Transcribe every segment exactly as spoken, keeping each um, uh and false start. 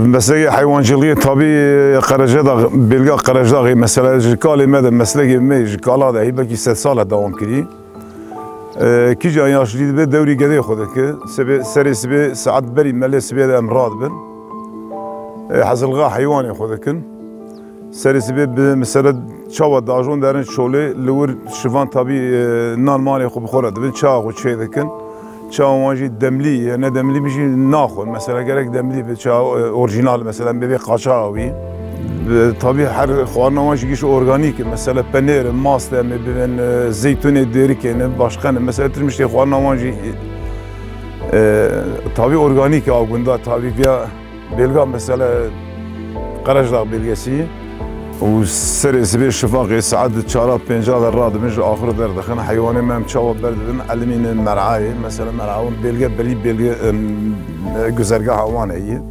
Meslekê heywanciliyê tabî Qerejdax, bêlga Qerejdaxê mesela ji kalê me de meslekê me ji kala de hî belkî sed sal e dewam kirî. E, kîjan yaşlî dibe dewrî gedê xwe dike. Sibê, serê sibê saet berî melê sibê de em radibin. E, hezilga heywanê xwe dikin. Serê sibê bi mesela çawa dajon derin çolê li wir şivan tabî, e, nan manê xwe bi xwe re dibin, çawa xwe çê dikin. Çawa wan jî demlî ye, ne demlî min jî naxwin. Mesela gerek demlî be, çawa, e, orjînal mesela, em bê qaçaxa wî. E, tabî her xwarina wan jî giş organîk e. Mesela penêr e, mast e, em ê bibin, e, zeytûnê dêrikê ne, başqe ne. Mesela tir miştê xwarina wan jî, e, tabî organîk e, a gunda tabî viya Bêlga mesela Qerejdax bêlgesî û serê sibê şifaqê saet çara pênca de radibin ji axir derdixin. Heywanê me em çawa berdibin, elimînin merayê. Mesela mera wan bêlge belî bêlge, em, guzergeha wan heye.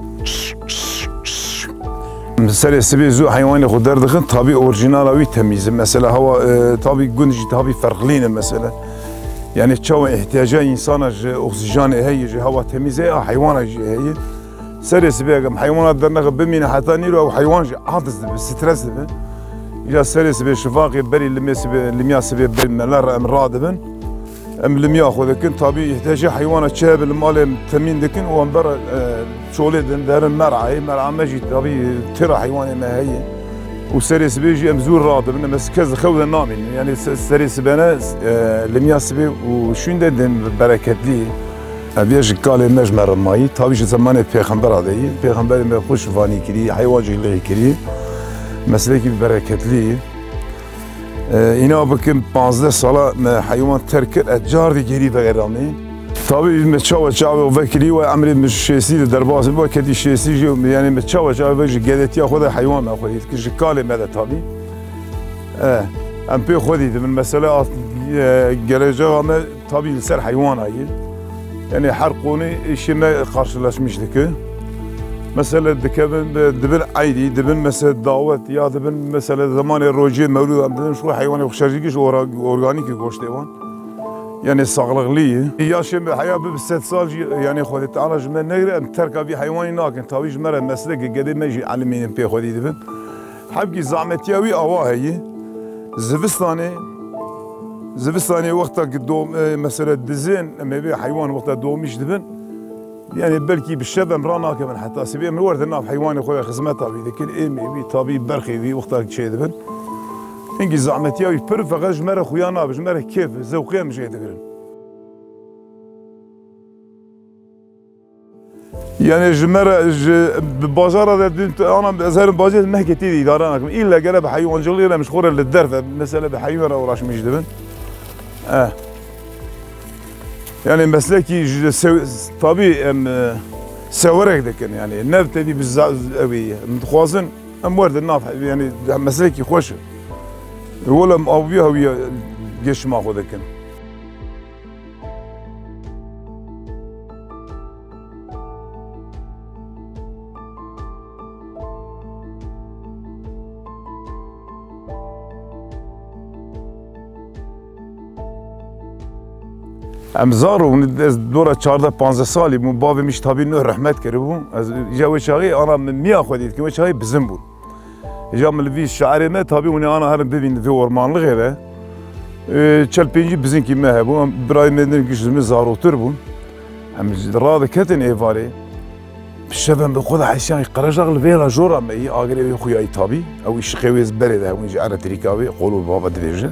Serê sibê zû heywanê xwe derdixin, tabî orjînala wî temîz e. Mesela hewa, e, tabî gund jî tabî ferqlî ne mesela. Yani çawa ihtiyaca insana ji oksîjanê heye, ji hewa temîz heye, a heywana jî heye. Serê sibê em heywana dernexe bimîne heta nîro ew heywan jî aciz dibe, stres dibe. Îca serê sibê şifaqê berî limê sibê, limiya sibê berî mele re em radibin. Em limiya xwe dikin, tabî îhtiyacê heywana çi hebe li malê em temîn dikin û em ber, e, çolê din derin merayê. Mera me jî tabî têra heywanê me heye. Û serê sibê jî em zû radibin, em ez kes xew de namînin. Yani se-, serê sibene, e, limiya sibê û şûnde din bereketlî. Ev yê ji kalê me ji me re mayî, tabî ji zemanê pêxembera de yî. Pêxemberê me xwe şivanî kirî, heywan jî lihî kirî. Meslekî bereketlî. E, îna bikim panzdeh sala me heywan terk kir, ez cardî gêrî vegeramî. Tabî me çawa çawa vekirî we emrê min şêstî de derbas bû, ketî şêstî jî, yani me çawa çawa ve ji gedetiya xwe de heywan me xwe dît, ki ji kalê me de tabî. E, em pê xwe dîtibin, mesela, e, gelecexa me tabî li ser heywana ye. Yani her konu işê me karşılaşmış dike. Mesela dikevin, dibin eydî, dibin mesela davet ya dibin mesela zamanê rojê mewlûd em dibin şu heywanê xwe şerjî giş ora-, organîkî goştê wan. Yani sağlıklı ye. Yaşê me heya bi sed sal jî, yani Xwedê Teala ji me negire, em terka vî heywanî nakin. Tabî ji me re meslekê gedê me jî elimînin pê xwedî dibin. Hemkî zahmetiya wî awa heye. Zivistanê, zivistanê wexta ki dom-, e, mesela dizên, em ê vê heywan wexta domîş dibin. Yani belkî bi şev em ranakevin heta sibê em werde nav heywanê xwe ya xizmeta wî dikin. Êmê wî, tabî berxê wî wexta çê dibin. Hingî zahmetiya wî pir feqet ji me re xuya nabe, ji me re kêf, zewqê em jê digirin. Yani ji me re, ji, bi bajara de dün te-, ana ez herim bajê mehketî de îdare nakim. Îlle gere bi heywancılığıyla em ji xwe re li derve, mesela bi heywan re uğraşmış dibin. Eh. Yani meslekî ji sew-, tabî em, e, sewerek dikin yani. Nev tevî bi za-, ew ê. Em dixwazin em werdin nav, yani meslekî xweş e. Wele em awiya hewiya geşima xwe dikin. Em zar bûn, ez dora çardeh panzdeh salî bûm, bavê min jî tabî nû rehmet kiribû. Ez ya wê çaxê ana min miya xwe dît, wê çaxê bizin bûn. Îja min li vî şiarê me, tabî hûn ê ana herin bibînin vê ormanlixê de. Ê, çel pêncî bizinkî me hebû, em birayê me din giş ji min zarotir bûn. Em ji radiketin êvarê. Bi şev em bi xwe de heyşan Qerejax li vêla jora me yî, agirê wê xuyayî tabî. Ew îşiqê wê berê de hebûn ji elektrîka wê, qolo baba dibêje.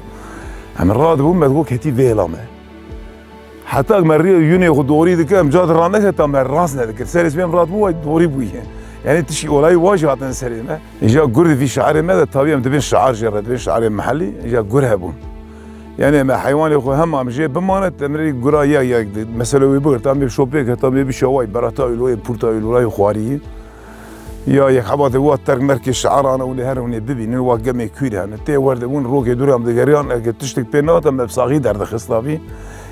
Em radibûn, me digot ketî vêla me. Heta me rê yûnê xwe dorî dike, em ca di raneketa me rast nedikir. Serê sibê em radibû, way dorî bûye. Yani tişkî olayî wa jî hatin serê me. Îja gur di vî şiarê me de, tabî em dibên şiar jê re, dibên şiarê mehellî, îja gur hebûn. Yani me heywanê xwe hema em jê bimane, em rê gura ya, ya, mesele wê bigirta, em ê şopê keta, em ê bişa way, berata wî, loyê purta wî, loyê xwarî. Ya yek hebatê wa terk merkê şiarane, hûn ê her hûn ê bibînin, wa gemê kûr hene. Tê werde hûn rokê dûrê em digeriyan, eke tiştek pê nehate, me bi saxî derdixist tabî.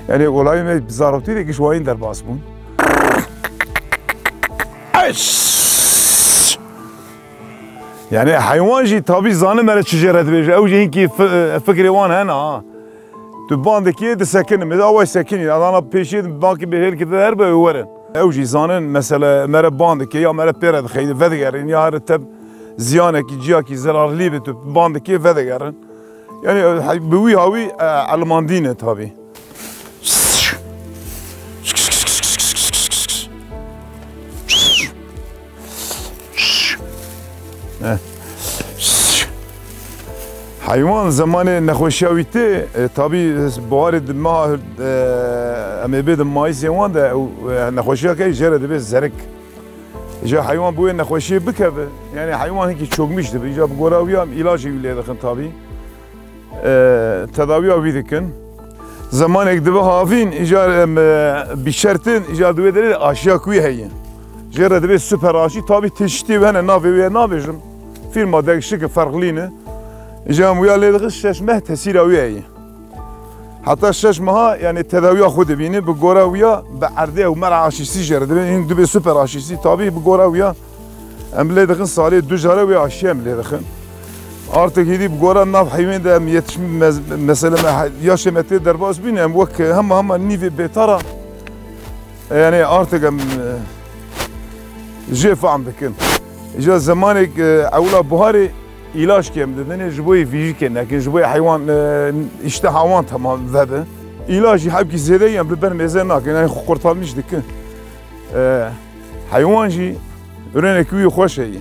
Yani olayê me zarokî de giş wayîn derbas bûn. Yani heywan jî tabî zanin me re çi jê re dibêje. Ew jî hinkî fi-, fikrê wan hene ha. Tu ban dikê, disekinin. Mêze away sekinî. Adana pêşiyê bankî bê hêl kete her be werin. Ew jî zanin, mesele mere ban dike ya mere pê re dixeyde vedigerin ya her te ziyanekî ciyakî zerarlî bi tu ban dikê vedigerin. Yani, e, bi wî hawî, e, elmandî ne tabî. Eh. Heywan zemanê nexweşiya wî tê, e, tabî buharê di meha, e, em ê bê di mayîsê wan de, ew, e, nexweşiya ke jê re dibe zerik. Îca heywan bi wê nexweşiyê bikeve, yani heywan hinkî çokmîş dibe. Îca bi gora wî ya em îlacê wî lê dixin tabî. E, tedawiya wî dikin. Zemanek dibe havîn, îcar em, e, bîçer tin, îcar di wê derê de aşiya ku wî heye. Jê re dibe super aşî, tabî tiştê wî hene navê wê nabêjim. Fîrma dek şike ferqlî ne. Îcar em wîya lê dixin şeş meh tesîra wî heye. Heta şeş meha, yani tedawiya xwe dibîne, bi gora wîya bi erdê ew mera aşîsî jê re dibe, hîn dibe super aşîsî, tabî bi gora wîya Em lê dixin salê du jare wê aşiyê em lê dixin. Artık hêdî bi gora nav heyvên de em yetişmî mez-, mesele me he-, yaşê me tê derbas bîne em wek hema hema nîvê bêtara. Yani artık em, e, jê fehm dikin. Îca zemanek, e, ewla buharê îlaç kêm didinê ji bo yê vîjîkê nekin, ji bo yê heywan, e, îşteha wan temam vebe. Îlaç jî hewkî zêde em li ber mêze nakin, yani xwe qurtarmîş dikin. E, Heywan jî rênek wî xweş heye.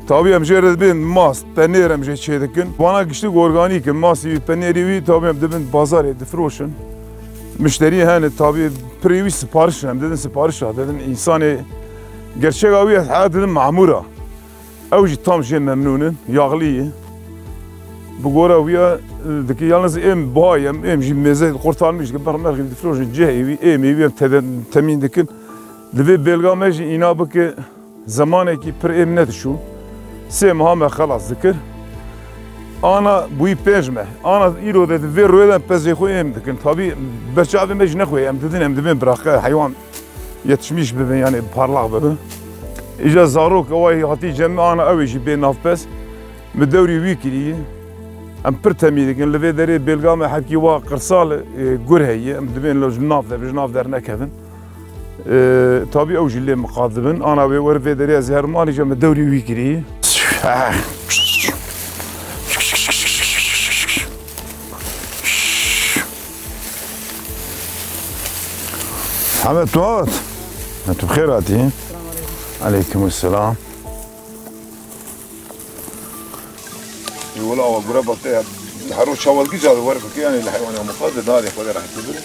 Tabî em jê re dibên mast, penêr em jê çêdikin. Wana giştik organîk in. Mastî wî, penêrî wî tabî em dibin bazarê difiroşin. Mişterî hene tabî pirê wî sipariş in. Em didin siparişa, didin însanê gerçeka wî ez heya didin mamûra. Ew jî tam jê memnûn in, yaxlî ye. Bi gora wî ya, e, dike, yalnız êm buhay em, êm jî mêze qurtarmîş dikin, bermerxî difiroşin cihê wî, êmê wî em tede-, temîn dikin. Divê bêlga me jî îna bike, zemanekî pir êm nedişû. Sê meha me xelas dikir. Ana bûyî pênc meh. Ana îro de di vê rûyê de pezê xwe êm dikin. Tabî berçavê me jî nexwe em didin, em dibên biraqe heywan yetişmîş bibin, yani parlaq bibin. Îca zarok ew hatî cem me ana ew ê jî bê navpez. Bi dewrî wî kirî. Em pir temî dikin. Li vê derê bêlga me hevkî wa qirsal, e, gur heye. Em dibên li nav de, ji nav dernekevin. E, tabî ew jî lê miqat dibin. Ana wê wer vê derê ez her malî jî me dewrî wî kirî. Hemed tu hat. Tu bi xêr hatî. Eleykum selam. Ê wela awa gure bate ya. Hero çawal gica de wer bike, yani li heywana muqadde darê xwe de rehet bibire.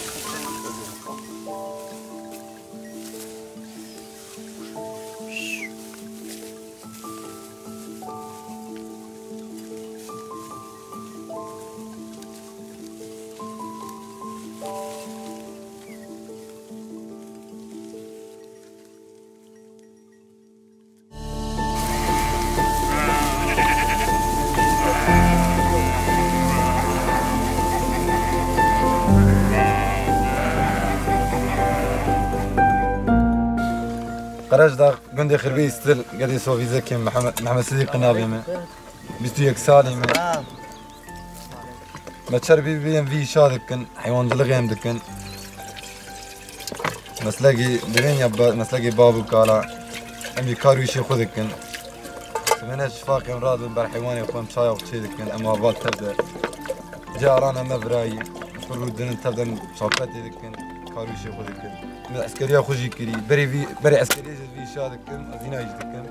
Qerejdax, gundê Xirbî Îstil, gedê Sovîzekê, Mihemed, Mihemed Sidîq navê me. Bîst û yek salî me. Me çer bî bî em vî îşa dikin, heywancilixê em dikin. Meslekî divên ya ba-, meslekî bav û kala. Em jî kar û îşê xwe dikin. Sibêne şifaqê em radibin ber heywanê xwe, em çaya xwe çê dikin, em ava tev de. Caran em ev rayî, pir rû dinin tev de em sohbetê dikin, kar û îşê xwe dikin. Em eskeriya xwe jî kirî. Berê vî, berê eskeriyê jî vî îşa dikin, ez hîna jî dikim.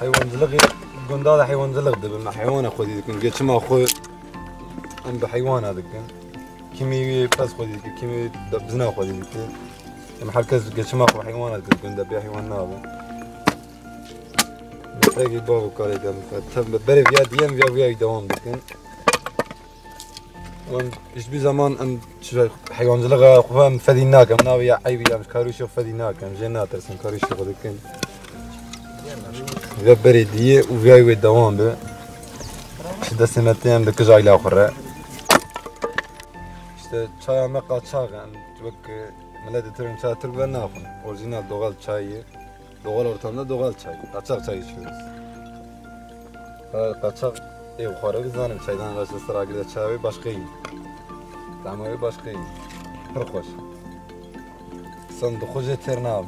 Heywancilixê, gunda de heywancilix dibin, me heywana xwedî dikin, geçima xwe em bi heywana dikin. Kimî wî pez xwedî dike, kimî de bizina xwedî dike. Em her kes geçima xwe heywana dike, gunda bê heywan nabe. Meslekî bav û kalê de em tev berê viya diye em viya viya dewam dikin. Wan ji bî zeman em çi heywancilixa xwe em fedî nakin, navê ya eybî ya em ji karûşê xwe fedî nakin, em jê natirsin, karûşê xwe dikin. Ve berê diyê û viyayê wê dewam be. Ji destê me tê em dikij ayla xwe re. İşte çaya me qaçax e, em wek, e, miletê Tirk çaya Tirk ve naxwin. Orijinal doğal çayê. Doğal ortamda doğal çay. Kaçak çay içiyoruz. Ha, kaçak ev xwara bizanim çaydan raşta sıra gide çay başka iyi. Tamam başka iyi. Pir xweş. Sen dixwe jê têr nabe.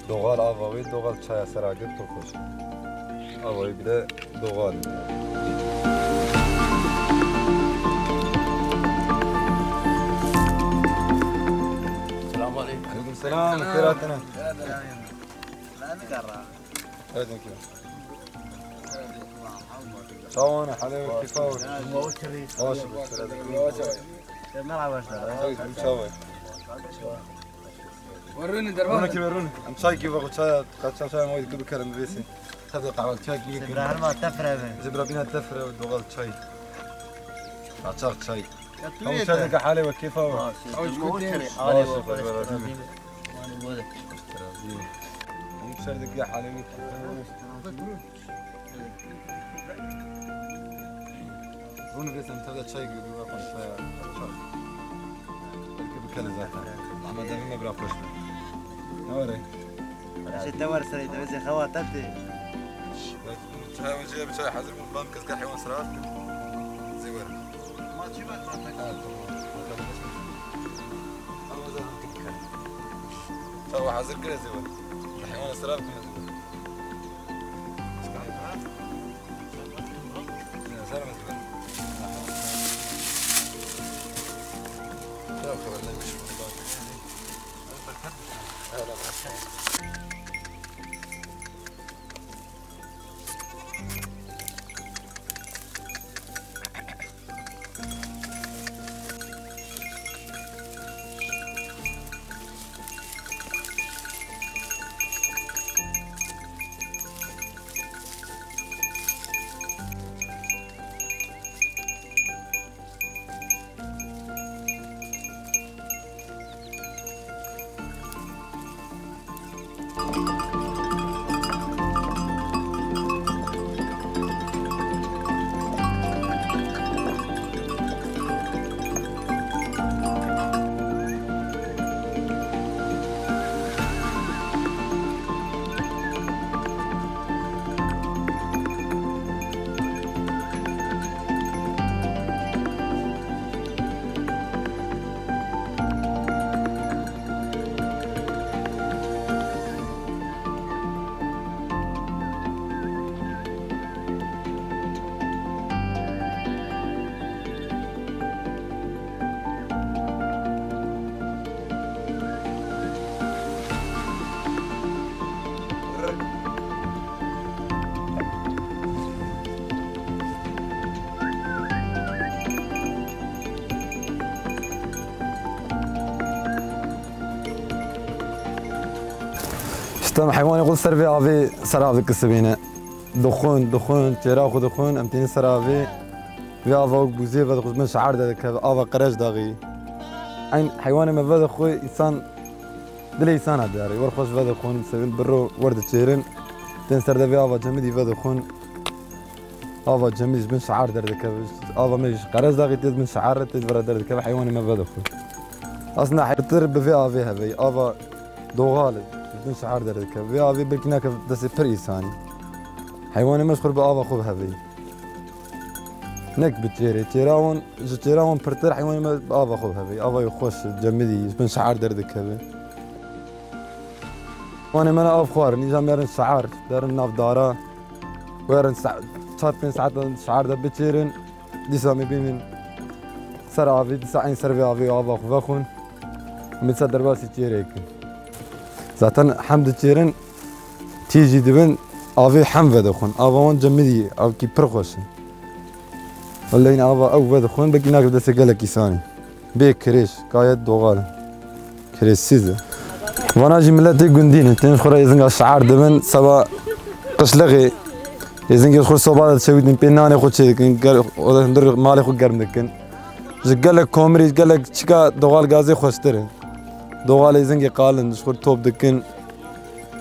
Doğal ava wê, doğal çaya sera girt û xweş. Ava wê bile doğal. Selamun aleyküm. Aleyküm selam, xêr hatine. Evet, mümkün. Çawan, halê we, kêfa we? Baş. Merhaba, hoş geldin. Çawa? Rûne ki, rûne. Em çay ki, bak, çaya, kaç çay, çay, moy ki, bikerim, bivêsî. Tabii, kahvaltı çay ki, bikerim. Ibrahim, tefre be. Ji bira bîna tefre, doğal çay. Kaçak çay. Ew şer dike halê we, kêfa we? Baş. Ew ji ku tê? Halê we, baş. Hemû şer dike halê we, kêfa we? Rûne vê sen tevde çay girî, we xwe çaya çay. Belki bikele zaten. Ama devî me bira xweş be. Ne were? Ji te wer serê te, vê zê xewa te tê. Çay ve çay, çay hazır bû, ban kes ka heywan sira. Zê were. Çawa hazir kire zê were. Heywan sira. Îşte em heywanê xwe ser vê avê, ser avê kisibîne. Dixwin, dixwin, çêra xwe dixwin, em tînin ser avê. Vê ava wek bûzê vedixwe ji bin şe'er derdikeve, ava qereç daxî. Eyn heywanê me vedixwe, însan dilê însana diarê. Wer xweş vedixwin, sevin biro wer diçêrin. Tên ser de vê ava cemidî vedixwin. Ava cemidî ji bin şe'er derdikeve. Ava me ji qereç daxî tê ji bin şe'er re tê ji vira derdikeve, heywanê me vedixwe. Aslında pirtir bi vê avê heveyî. Ava doğal e, ji bin şe'er derdikeve. Vê avê belkî nake destê pir însanî. Heywanê me ji xwe bi ava xwe heveyî. Nek bi çêrê. Çêra wan, ji çêra wan pirtir heywanê me bi ava xwe heveyî. Avayê xweş, cemidî, ji bin şe'er derdikeve. Heywanê me ne av xwarin, îca merin şe'er, derin nav dara. Werin sa-, çar pênc saetan şe'er de biçêrin. Dîsa me bînin ser avê, dîsa eyn ser vê avê ava xwe vexwin. Min ser derbasî çêrê kin. Zaten hem diçêrin, tî jî dibin, avê hem vedixwin. Ava wan cemidî ye, avkî pir xweş e. Wellehî ne ava ew vedixwin, belkî nake destê gelek îsanî. Bê kirêj, gayet doğal e. Kirêjsîz e. Vana jî miletê gundî ne, tên ji xwe re êzinga şe'er dibin, seba qişlixê êzingê ji xwe soba de dişewîtin, pê nanê xwe çêdikin, ger-, o hundir malê xwe germ dikin. Ji gelek komirî, ji gelek çika doğal gazê xweştir e. Doğal êzingê qalin, ji xwe top dikin.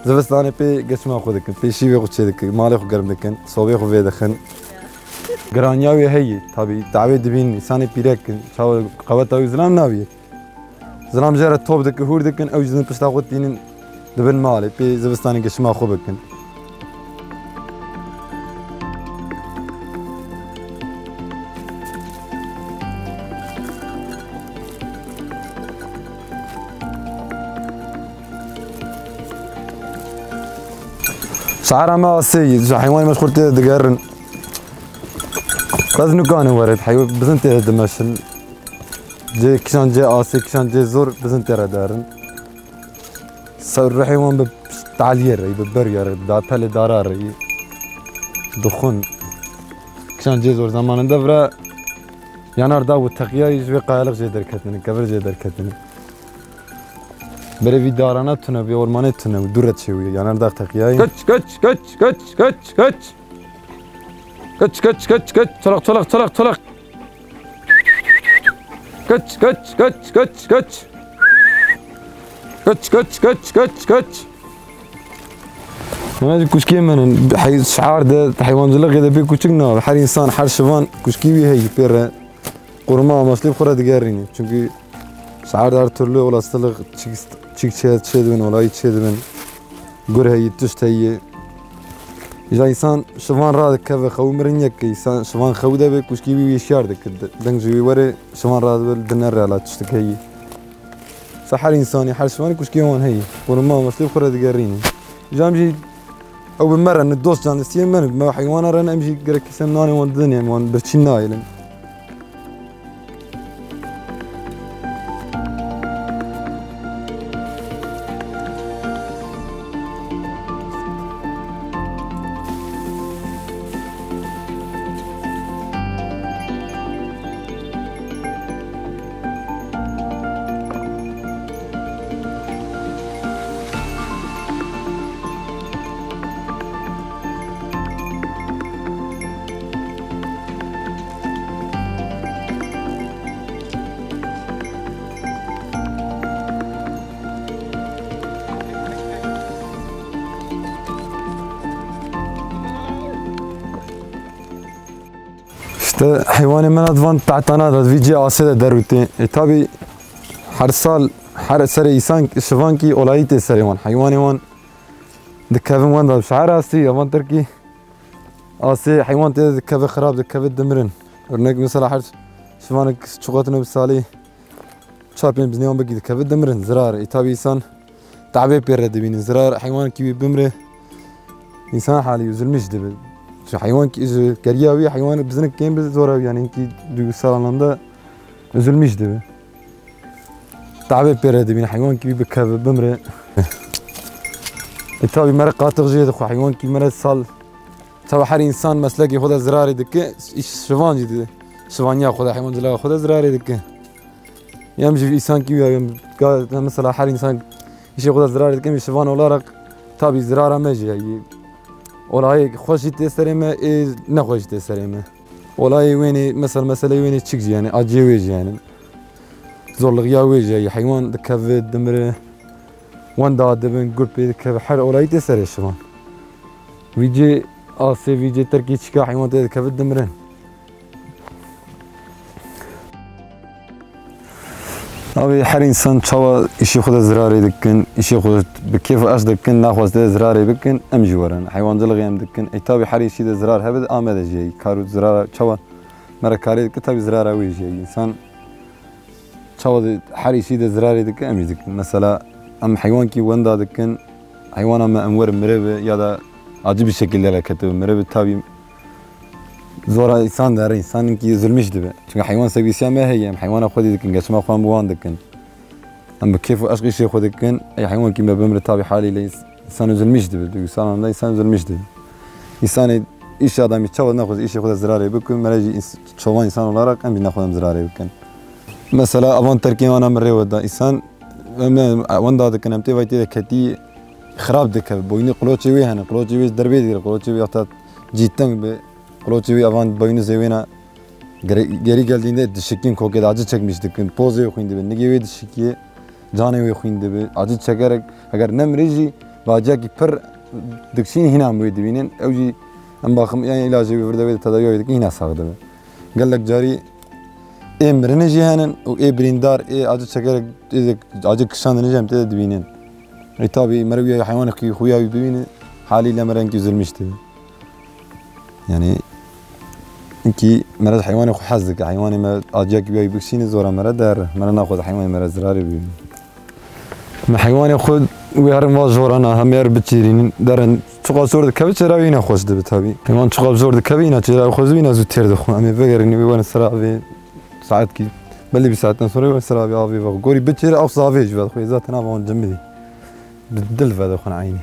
Zivistanê pê geçima xwe dikin, pê şîvê xwe çêdikin, malê xwe germ dikin, sobê xwe vêdixin. Giraniya wê heye, tabî, dawê dibîn, însanê pîrek in, çawa qeweta wî zilam nabî. Zilam jê re top dikin, hûr dikin, ew jî din pişta xwe tînin dibin malê, pê zivistanê gişima xwe bikin. Şehera me asê yî, ji heywanê me ji xwe tê de digerin. Bes nûkanê were, heyw-, bizin tê de dimeşin. Cê kişan cê asê, kişan cê zor, bizin tê re derin. Ser ruhê wan bi taliyê re, bi berya re, bi dapelê dara re, dixwin. Kişan cê zor zamanında vira yanar da û teqiyayî ji vê qayaliq jê derketine, kevir jê derketine. Berê vî darana tune, vê ormanê tune û dû re çêwî, yanar da teqiyayî. Kaç, kaç, kaç, kaç, kaç, kaç. Kaç, kaç, kaç, kaç. Çolak, çolak, çolak, çolak. Kaç, kaç, kaç, kaç, kaç. Kaç, kaç, kaç, kaç, kaç. Hûn jî kuşkê min in. Hey, şehar de heywancılık ya da pê kuşk ne. Her insan, her şivan kuşkî wî heyî pê re. Koruma amaçlı xwe re digerîne. Çünkü şehar de her türlü olasılık çik, çik çê, çê dibin, olayî çê dibin. Gur heyî, tişt heyî. Îja însan şivan radikeve, xew mirin yek ke, însan şivan xew de be, kuşkî wî wî şiyar dikir. Deng ji wî were şivan radibe, dine re la tiştik heyî. Sa her însanî, her şivanî kuşkê wan heyî. Koruma amaçlı xwe re digerîne. Îja em jî ew bi me re ne, dost canlistiyê me ne, me heywana re ne, em jî gerek kîsem nanê wan didin, em wan birçî nayêlin. İşte heywanê min ad van tahtana da vî cê asê de derûtê. E, tabi her sal, her serê îsan şivan kî olayî tê serê wan. Heywanê wan dikevin wan da şehar astî, ya van terkî asê heywan tê dikeve xirab, dikeve dimirin. Örnek mesela her şivanek çiqatine bi salî çar pênc biznê wan bikî dikeve dimirin. Zirar. E, tabi îsan tabê pê re dibînin. Zirar heywanekî wî bimre. Însan halî üzülmüş dibe. Ji heywan ki, ji geriya wî heywan bizinik kêm bi zora wî, yani hinkî duygusal anlamda üzülmüş dibe. Tabê pê re dibîne, heywan ki wî bikeve, bimre. E, tabi mere qatix jê dixwe, heywan ki mere sal. Tabi her însan meslekê xwe de zirarê dike, îş şivan jî dide. Şivaniya xwe de, heywancılığa xwe de zirarê dike. Em jî însan ki ya, em ga-, mesela her însan îşê xwe de zirarê dike, em jî şivan olarak tabi zirara me jî heye. Olayê xweş jî tê serê me, ê nexweş jî tê serê me. Olayê wênê, mesela meseleyê wênê çik jî yani, aciyê wê jî yani. Zorluğiya wê jî heye. Heywan dikeve, dimire. Wenda dibin, gur pê dikeve, her olayî tê serê şivan. Vî cê asê, vî cê terkê çika heywan tê dikeve dimirin. Abi her insan çawa îşê xwe de zirarê dikin, îşê xwe bi kêf û eş dikin, naxwazte de zirarê bikin, em jî werin. Heywancılığı em dikin. Ey tabi her îşî de zirar hebe de amede jî. Kar û zirara çawa mere karê dike tabi zirara wê jî. Însan çawa de her îşî de zirarê dike, em jî dikin. Mesela em heywankî wenda dikin, heywana me em werin mireve ya da acı bir şekilde hareket ebe mireve tabi zora însan de her însaninkî zulmîş dibe. Çünkü heywan sevgisiya me heye, em heywana xwedî dikin, geçima xwe em bi wan dikin. Em bi kêf û eşq îşê xwe dikin, ey heywankî me bimire tabi haliyle însan üzülmüş dibe. Duygusal anlamda însan üzülmüş dibe. Însanê îşê adamî çawa nexwaz îşê xwe de zirarê bikin, mere jî ins-, çovan însan olarak em jî nexwazim zirarê bikin. Mesela avan terkê wana min rê weda. Însan, em, em, wenda dikin, em tê vay tê de ketî xirab dikeve. Boynê qloçê wê hene, qloçê wê derbê digire, qloçê wê heta cî teng be, qloçê wê avan boynuzê wê ne gere-, geri geldiğinde dişikin kokê de acı çekmiş dikin. Pozê wê xwîn dibe, nigê wê dişikiye, canê wê xwîn dibe. Acı çekerek, eger nemrê jî, bi aciyakî pir dikşîn hîna em wê dibînin. Ew jî em baxim, yani ilacê wê vir de wê de tedawiya wê dikin, hîna sax dibe. Gelek carî ê mirinê jî henin û ê birîndar, ê acı çekerek, ê acı kişandinê jî em tê de dibînin. Ê tabî mere wî heywanekî xuya wî bibîne, haliyle mere hinkî zulmîş dibe. Yani hinkî mere heywanê xwe hez dike, heywanê me aciyakî wî bikişîne zora mere der, mere naxwaze heywanê mere zirarê bibîne. Me heywanê xwe wê herin va jorana, hemê her biçîrînin, derin Çiqas zor dikeve, çêra wî yine xweş dibe tabî. Heywan çiqas zor dikeve, yine çêra xweş dibe, yine zû têr dixwe. Em ê vegerin, wê werin ser avê saetkî. Belli bir saatten sonra werin ser avê, avê vex. Gorî biçêre, ewsa avê jî vedixwe. Zaten ava wan cemidî. Bi dil vedixwin eynî.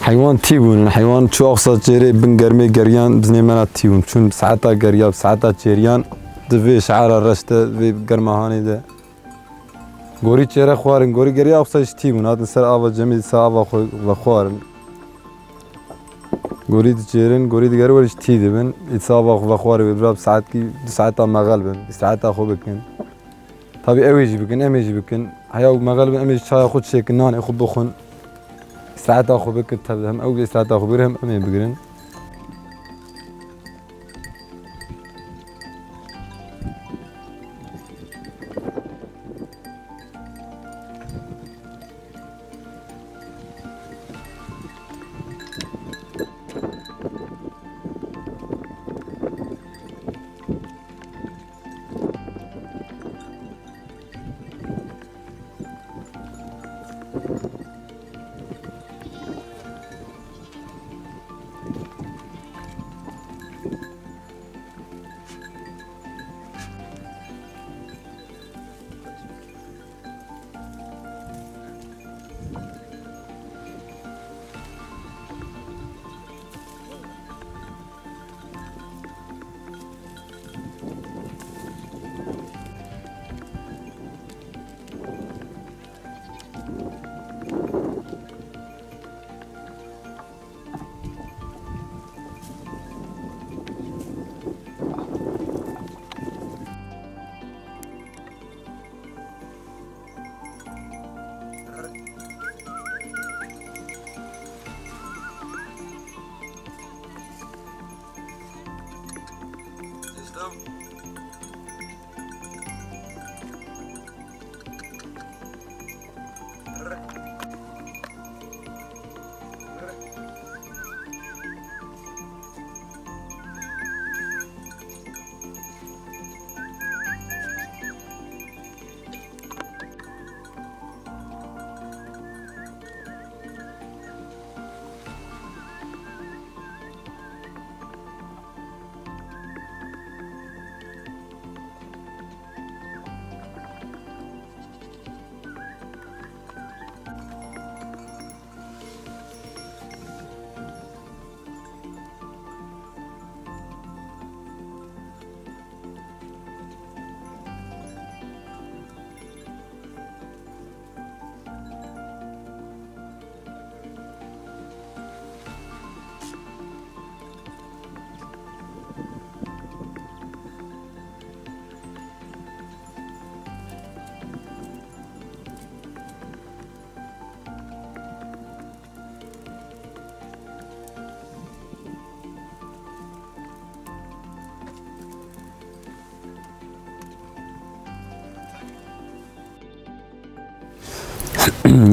Heywan tî bûn, heywan çû axsa çêrê bin germê geriyan, biznê me re tî bûn. Çûn saeta geriya, saeta çêriyan, di vê şiara reş de, vê germa hanê de. Gorî çêre xwarin, gorî geriya axsa jî tî bûn. Hatin ser ava cemî, dîsa ava xwe vexwarin. Gorî diçêrin, gorî digerin, werî jî tî dibin. Îdîsa ava xwe vexwarin, wê bira bi saetkî, du saeta mexel bin, îstiraeta xwe bikin. Tabî ew ê jî bikin, em ê jî bikin. Heya û mexel bin, em ê jî çaya xwe çêkin, nanê xwe bixwin. Îstiraeta xwe bikin, tabî hem ew îstiraeta xwe bigirin, hem em ê bigirin.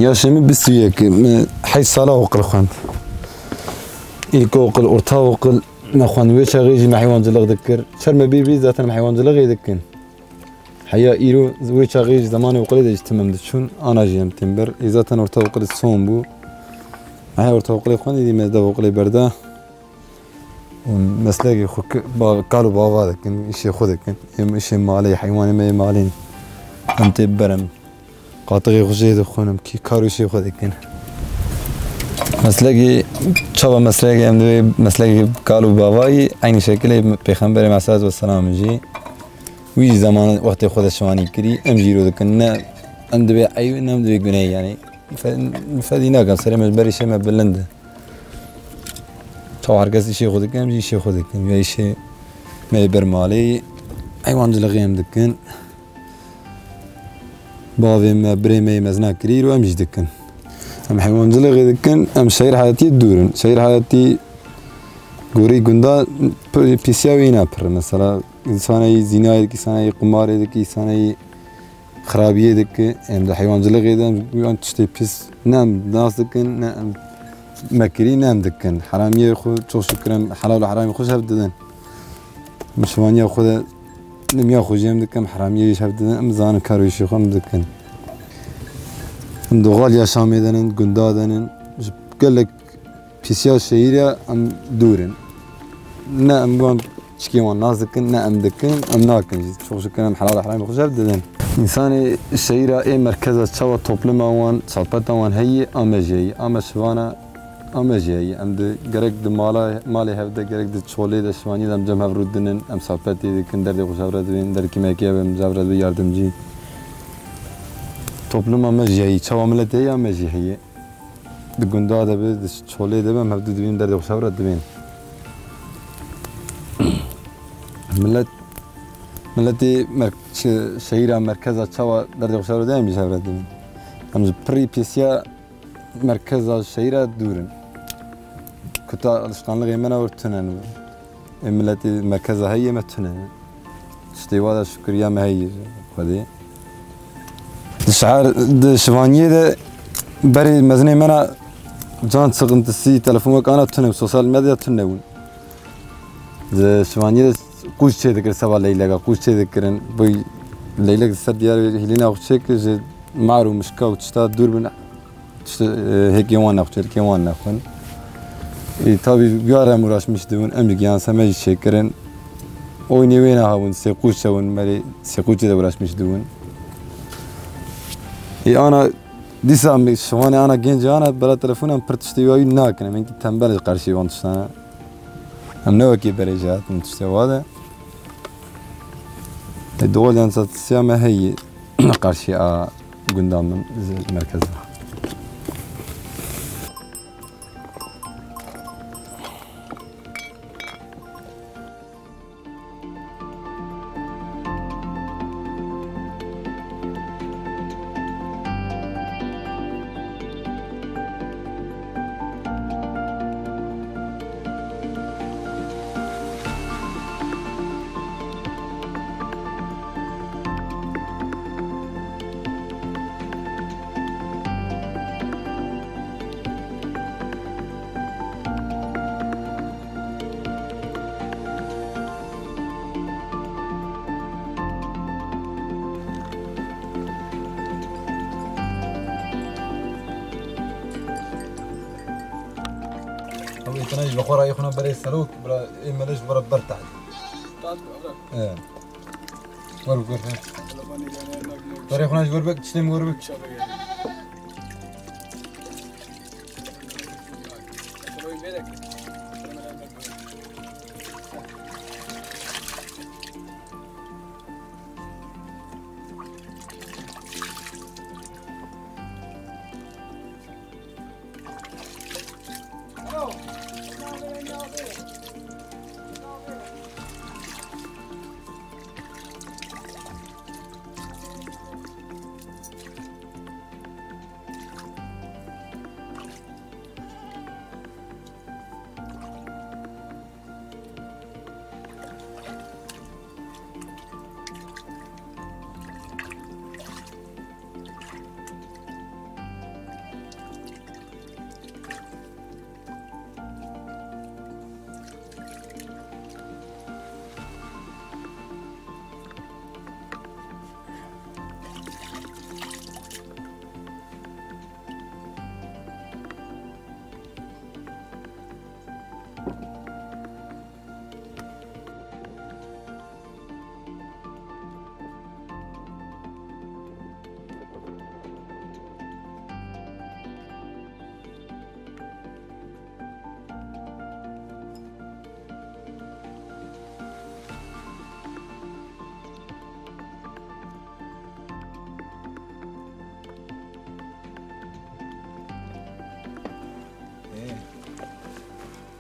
Yaşê min bîst û yek, min heşt sala oqil xwend. Îlk oqil, orta oqil me xwend. Wê çaxê jî me heywanciliq dikir. Çer me bî bî zaten me heywanciliqê dikin. Heya îro wê çaxê ji zemanê oqilê de jî tim em diçûn, ana jî em tên ber. Ê zaten orta oqilê son bû. Heya orta oqilê xwendî dî me dev oqilê berda. Û meslekê xwe ki-, ba-, kal û bava dikin, îşê xwe dikin. Em îşê malê, heywanê me yê malê ne. Em tê ber em. Qatixê xwe jê dixwin, em kî kar û îşê xwe dikin. Meslekê, çawa meslekê em divê meslekê kal û bavayî eynî şekilê Pêxemberê Aleyhisselatu Vesselam jî. Wî jî zeman wextê xwe de şivanî kirî, em jî îro dikin. Ne em divê eyb, ne em divê gunehî, yanî. Fe-, fedî nakin, serê me ji ber îşê me bilind e. Çawa her kes îşê xwe dikin, em jî îşê xwe dikin. Ya îşê me yê ber malê, heywancilixê em dikin. Bavê me, birê me yê mezin kirî, îro em jî dikin. Em heywancilixê dikin, em şehîr heyatiyê dûr in. Şehîr heyatî gorî gunda p-, pîsiya wî ne pir. Mesela, însanê yî zînayê dike, însanê yî qumarê dike, însanê yî xirabiyê dike. Em di heywancilixê de em yan tiştê pîs ne em nas dikin, ne em me kirî, ne em dikin. Heramiyê xwe, çok şükür, em helal û heramê xwe ji hev didin. Em şivaniya xwe de, nimiya xwe jî em dikin, heramiyê jî hev didin, em zanin kar û îşê xwe em dikin. Em di xal yaşamê de nin, gunda de nin, ji gelek pîsiya şehîre em dûr in. Ne em wan çikê wan nas dikin, ne em dikin, em nakin jî. Çok şükür em helal heramê xwe ji hev didin. Însanê şehîra ê merkeza çawa topluma wan, salpeta wan heyî, a me jî heyî. A me şivana A me jî heyî. Em di, gerek di mala, malê hev de, gerek di çolê de şivaniyê de em cem hev rû dinin, em sohbetê dikin, derdê xwe ji hev re dibên, derdikî me yekê hev em ji hev re dibê yardimcî. Topluma me jî heyî. Çawa miletê heye, me jî heye. Di gunda de be, di çolê de be, em hevdu dibên, derdê xwe ji hev re dibên. Milet, miletê mer-, şe-, şehîra merkeza çawa derdê xwe ji hev re dibên, em ji hev re dibên. Em ji pirî pêsiya merkeza şehîra dûr in. Kuta alişkanlixê me ne wir tune ne. Ê miletê merkeza heyê me tune ne. Tiştê wa de şukriya me heyê ji Xwedê. Di şehir, di şivaniyê de berê mezinê me ne can sıkıntısı, telefon wek ana tune, sosyal medya tune bûn. Di şivaniyê de qûç çê dikir, seba leyleka qûç çê dikirin. Bu leylek ser diyar hîlîna xwe çêkir, ji mar û mişka û tişta dûr bin. Tişt, e, hêkê wan nexwe, hêkê wan nexwin. E, tabi ya re em uğraşmış dibûn, em jî giyan se me jî çêkirin. Oynê wê nehabûn, sê qûç çewin, merê sê qûçê de uğraşmış dibûn. E, ana, dîsa em şivanê ana gencê ana, bela telefon em pir tiştê wî nakin, em hinkî tembel ji qarşî wan tiştana. Em ne wekî berê jî hatin tiştê wa de. E, doğal yan satisiya me heyî qarşî a gunda min ji merkez de. Ew ê tine ji bi xwe re yê xwe ne berê serok, bira ê mele ji bo re ber tehdît. Tat, bira. E. Wer bik, wer bik. Berê xwe ne ji wer bik, tiştê min wer bik.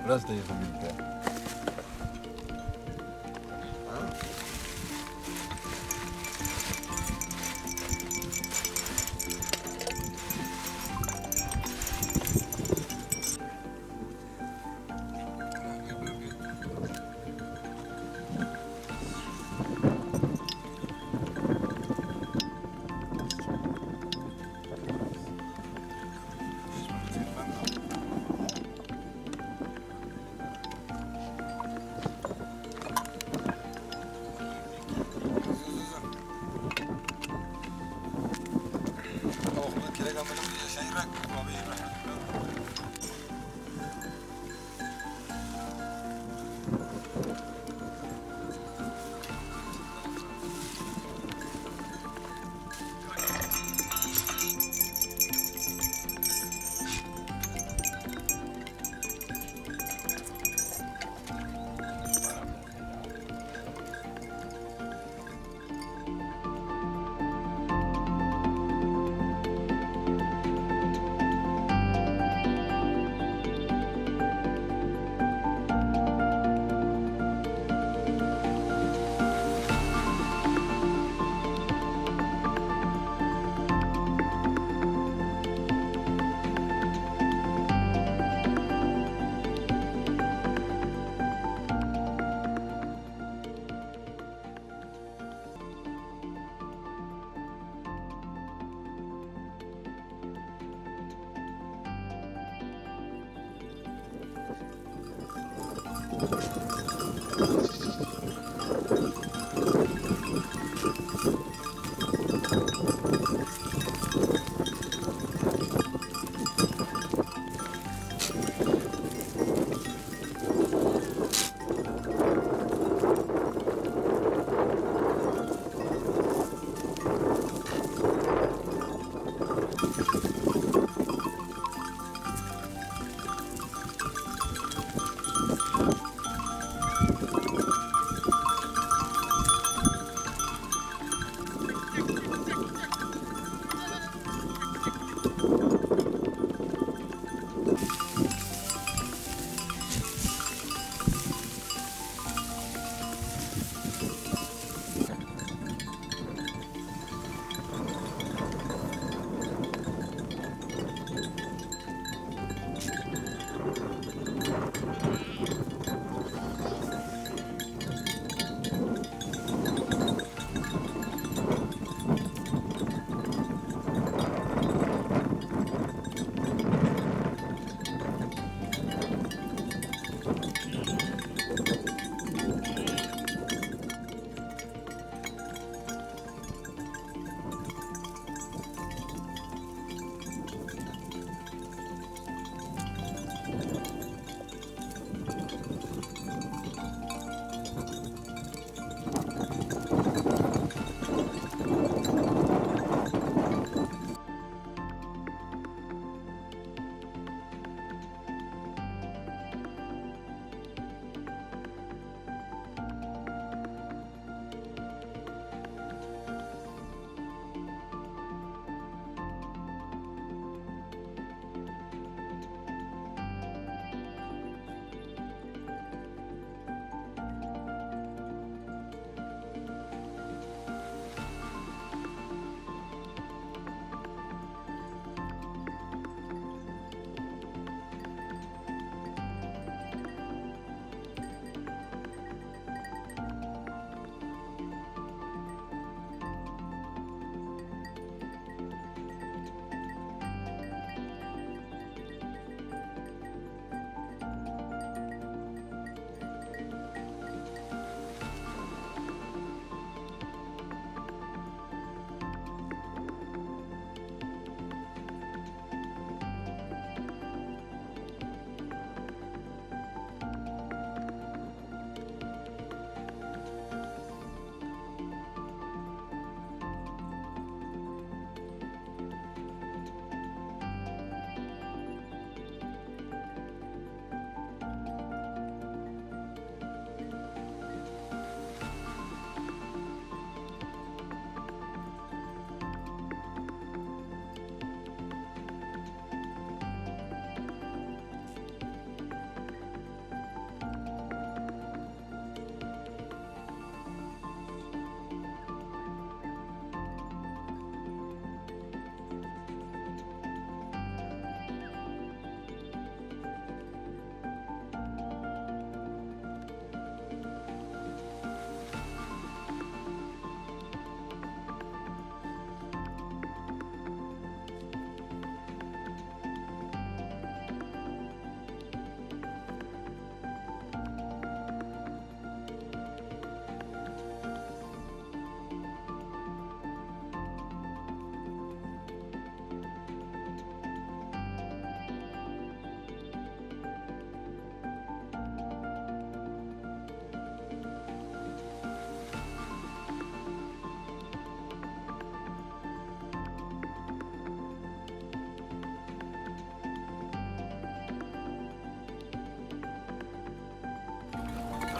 Biraz da yazın bir de.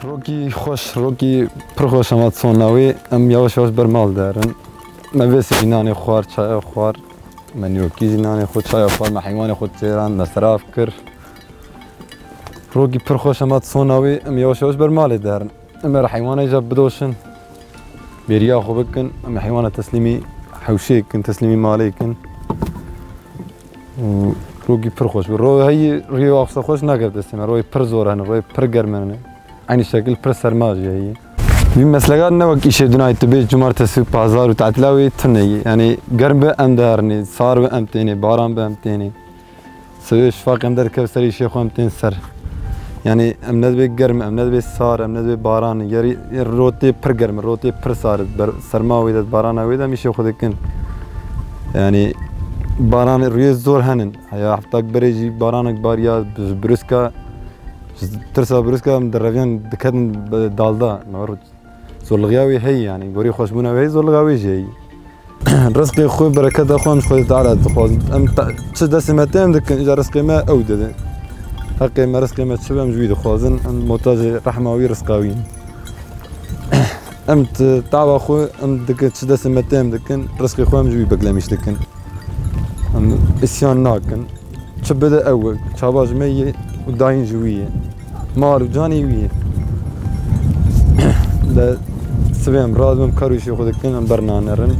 Rokî xweş, rokî pir xweş hema sona wê. Em yavaş yavaş ber mal derin. Me vê sibî nanê xwar, çaya xwar. Me nîrokî jî nanê xwe, çaya xwar, me heywanê xwe çêran, me serav kir. Rokî pir xweş hema sona wê, em yavaş yavaş ber malê derin. Em ê heywanê jî bidoşin. Bêriya xwe bikin, em ê heywana teslîmî hewşê kin, teslîmî malê kin. Û rokî pir xweş bû. Ro heyî riyê axsa xweş nake destê me. Royê pir zor hene, royê pir germ hene. Eynî şekil pir serma jî heye. Vî mesleka ne wek îşê dunayê tu bê cumartesi û pazar û tatila wê tune ye. Yanî germ bi em diherînê, sar bi em tênê, baran bi em tênê. Sibê şifaqê em derkev ser îşê xwe em tên ser. Yanî em ne dibê germ, em ne dibê sar, em ne dibê baran. Yerî rotê pir germ, rotê pir sar. Ber-, serma wê de, barana wê de em îşê xwe dikin. Yanî baran rûyê zor henin. Heya heftak berê jî baranek bariya, ji biriska, ji tirsa biriska em direviyan diketin dalda. Zorlixiya wê heye yanî, gorî xweşbûna wê heye, zorlixiya wê jî heye. Rizqê xwe, bereketa xwe em ji Xwedê Teala dixwazin. Em ta-, çi destê me tê em dikin, îca rizqê me ew dide. Heqê me, rizqê me çi be em ji wî dixwazin, em muhtacê rehma wî, rizqa wî ne. Em ti-, tava xwe em dikin, çi destê me tê em dikin, rizqê xwe em ji wî beklemîş dikin. Em îsyan nakin. Çi bide ew e. Çava ji me ye û dayîn ji wî ye. Mal û canê wî ye. De sibê em radibin, em kar û îşê xwe dikin, em bernanerin.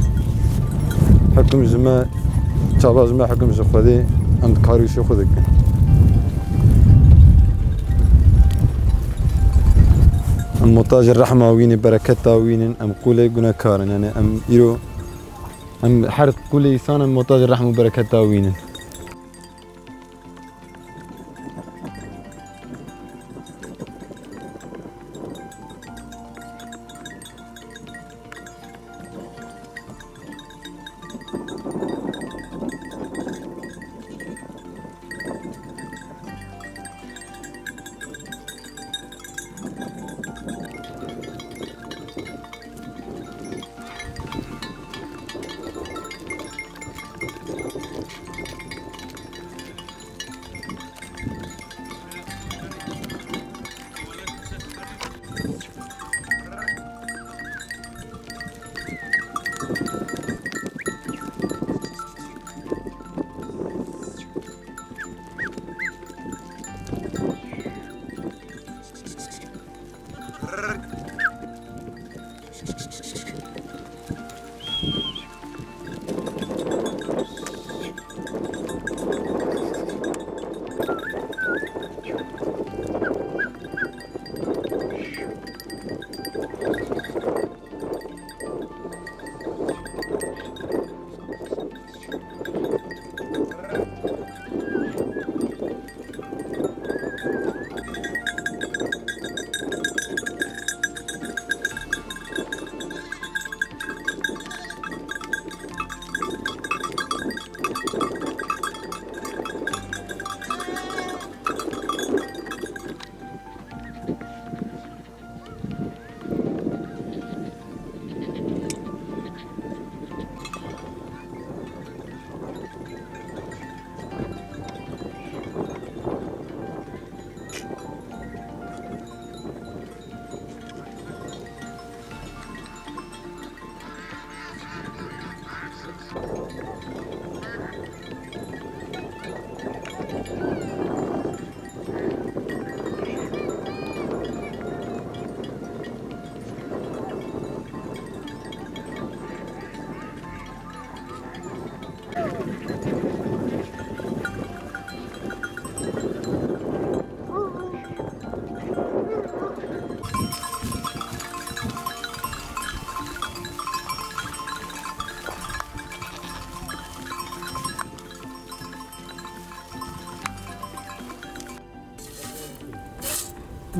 Hekum ji me, çava ji me, hekum ji Xwedê, em kar û îşê xwe dikin. Em muhtacê rehma wî ne, bereketa wî ne, em qûlê gunekar in. Yanî em îro Em her qûlê îsan em muhtacê rehm û bereketa wî ne.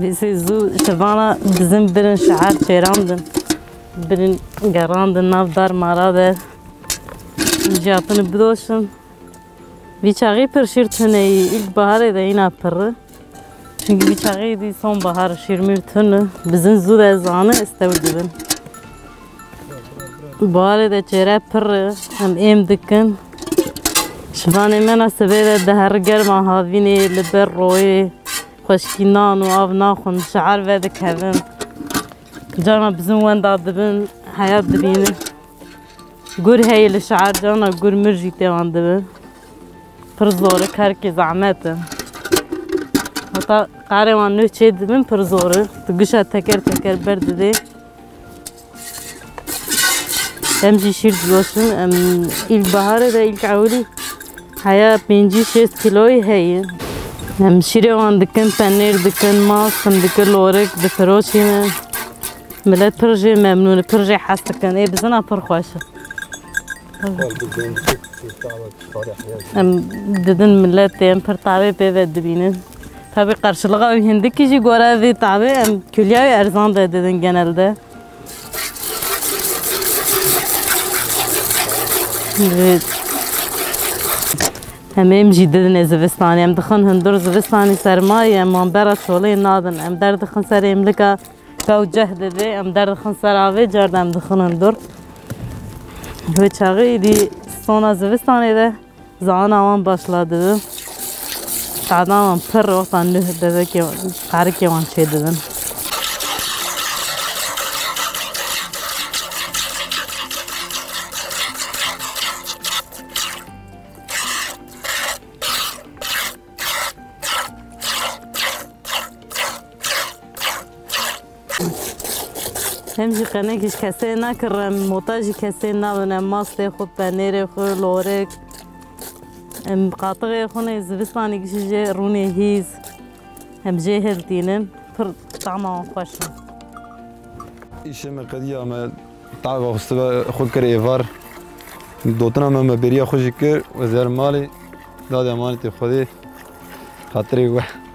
Vêsê zû şivana bizin birin şehar çêrandin. Birin gerandin nav dar mala de. Jiyatini bidoşin. Vî çaxî pir şîr tune yî. Îlk baharê de îna pirri. Çunkî vî çaxî dî son bahar şîrmîr tune. Bizin zû de zane istew dibin. Baharê de çêre pirri. Em êm dikin. Şivanê me na sibê de diher germa havînê li ber royê. Xweşikî nan û av naxwin, şiar vedikevin. Carna bizin wenda dibin, heyat dibînin. Gur heye li şiar, carna gur mir jî tê wan dibin. Pir zor e, karkê zehmet e. Heta qarê wan nuh çê dibin pir zor e. Tu gişa teker teker ber didê. Em jî şîr didoşin. Em îlk biharê de, îlk ewilî heya pêncî şêst kîloyî heye. Em şîrê wan dikin, penêr dikin, mast, em dikin lorik, difiroşînin. Milet pir jê memnûn e, pir jê hez dikin. Ê bizina pir xweş e. Em didin miletê, em pir tavê pê ve dibînin. Tabi qarşılığa wî hindikî jî gora vê tavê em kulya wî erzan de didin genelde. Em êm jî didinê zivistanê, em dixin hundur zivistanê sermayê, em wan bera çolê nadin. Em derdixin ser êmlika Ka û ceh didê, em derdixin ser avê, car de em dixin hundur. Vê çaxê êdî sona zivistanê de zana wan başla dibin. Tadan wan pir wexta nuh bebekê, qarikê wan çê dibin. Em jî qenekî ji kesê nakirin, mota jî kesê nabin, em mastê xwe, penêrê xwe, lorik, em qatixê xwe nê zivistanê gişî jê rûnê hîz, em jê hiltînin, pir tama wan xweş e. Îşê me qediya me tava xwe sibe xwe kir êvar. Dotina me me bêriya xwe jî kir, ez her malê dadê emanetê Xwedê, xatirê we.